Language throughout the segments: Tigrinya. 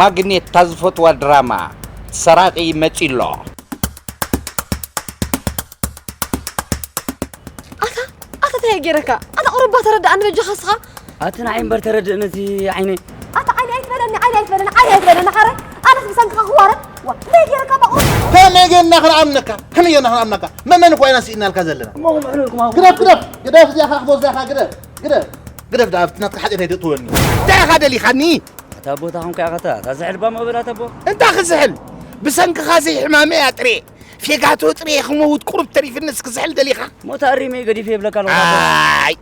ማግኔት፣ እታ ዝፈትዋ ድራማ። ሰራቒ መጺሎ። ኣታ ኣታ እንታይ ገይረካ? ኣታ ቁሩባ ተረዳእኒ በጃኻ እስኻ። ኣቲ ንዓይ እምበር ተረድእኒ እቲ ዓይነይ። ኣታ ዓይኒ ኣይትበለኒ ዓይኒ ኣይትበለኒ ዓይኒ ኣይትበለኒ ሓረ ኣነስ ብሰንክኻ ክዋረድ ዋ እንታይ ገይረካ ባቑ ከመይ ጌርና ክንኣምነካ? ከመይ ጌርና ክንኣምነካ? መመን እኮ ኢና ስኢናልካ ዘለና። እሞ ምዕሉልኩም ኣብ ግደፍ ግደፍ ግደፍ እዚኣ ኻኽቦ እዚኣ ኻግደፍ ግደፍ ግደፍ ግደፍ ደኣ ኣብቲ ናትካ ሓጢኣት ኣይተእትወኒ። እንታይ ኢኻ ደሊኻኒ? ኣታ ቦታ ኾንካ ኢኻ እታ እታ ዝሕል ባሞ በላ ተቦ። እንታይ ክዝሕል? ብሰንክኻ ዘይሕማመይ ኣጥሬ ፌጋቶ ጥሬ ክመውት ቁሩብ ተሪፍንስ ክዝሕል ደሊኻ? ሞታ ኣሪመ ገዲፈ ይብለካ ኣለኹ። ኣይ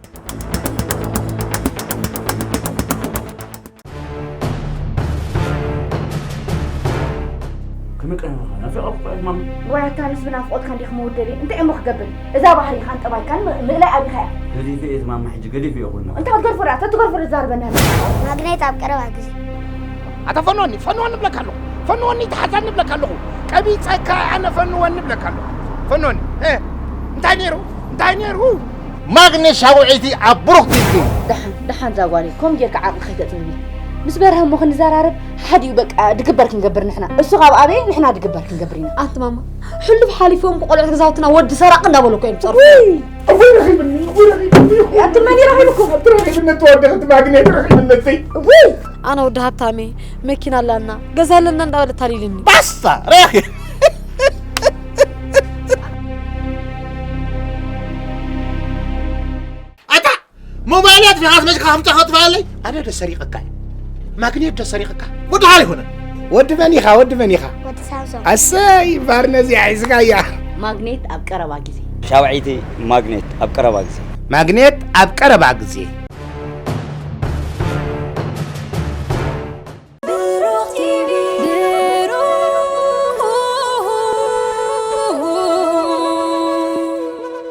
ከመይ ቀኒኻ? ናፊቐኩ እኮ እየ ማማ። ዋይ ኣታ ኣነስ ብናፍቖትካ እንዲየ ክመውት ደልየ። እንታይ እሞ ክገብር? እዛ ባህሪኻን ጠባይካን ም- ምእላይ ኣቢኻ እያ። ገዲፈ እየ እቲ ማማ ሕጂ ገዲፈ እየ ኩሉ ነገር። እንታይ ክትገድፎ ደኣ? ተትገድፎ ዶ ትዛረበኒ ኣለኻ? ማግኔት ኣብ ቀረባ ግዜ ኣታ ፈንወኒ ፈንወኒ እብለካ ኣለኹ። ፈንወኒ ተሓዛኒ እብለካ ኣለኹ። ቀቢፀካ ኣነ ፈንወኒ እብለካ ኣለኹ። ፈንወኒ እ፣ እንታይ ነይሩ እንታይ ነይሩ? ማግኔት ሻውዒቲ ኣብ ብሩኽቲ ይገኝ። ደሓን ደሓን እዛ ጓለይ ከምኡ ጌርካ ዓቕሊ ከይተጥምኒ። ምስ በርሀ እሞ ክንዘራረብ ሓዲኡ በቃ ድግበር ክንገብር ንሕና። እሱ ካብ ኣበየ ንሕና ድግበር ክንገብር ኢና። ኣንቲ ማማ ሕሉፍ ሓሊፎም ቆልዑት ገዛውትና ወዲ ሰራቂ እንዳበሉ እኮ እዮም ዝፀርፉ። ውይ! ኣቦይ ረኺብኒ፣ ኣቦይ ረኺብኒ። ኣቲ መን እዩ ረኺብኩም? ኣቲ ረኺብኒ፣ እቲ ወዲ እቲ ማግኔት ረኺብኒ፣ እቲ። ውይ! ኣነ ወዲ ሃብታም እየ፣ መኪና ኣላና፣ ገዛ ኣለና እንዳበለ ኣታሊሉኒ። ባስታ! ረኺ! ኣታ ሞባይል ኣጥፊኻ መጅካ ከምጻ ከጥፋለይ ኣነ ዶ ሰሪቐካ እየ? ማግኔት ዶ ሰሪቐካ? ወዲ ሃይ ሆነ ወዲ መን ኢኻ? ወዲ መን ኢኻ? ወዲ ሳምሶም። ኣሰይ ባር ነዚኣ ሒዝካያ። ማግኔት ኣብ ቀረባ ግዜ። ሻውዒቲ ማግኔት ኣብ ቀረባ ግዜ። ማግኔት ኣብ ቀረባ ግዜ።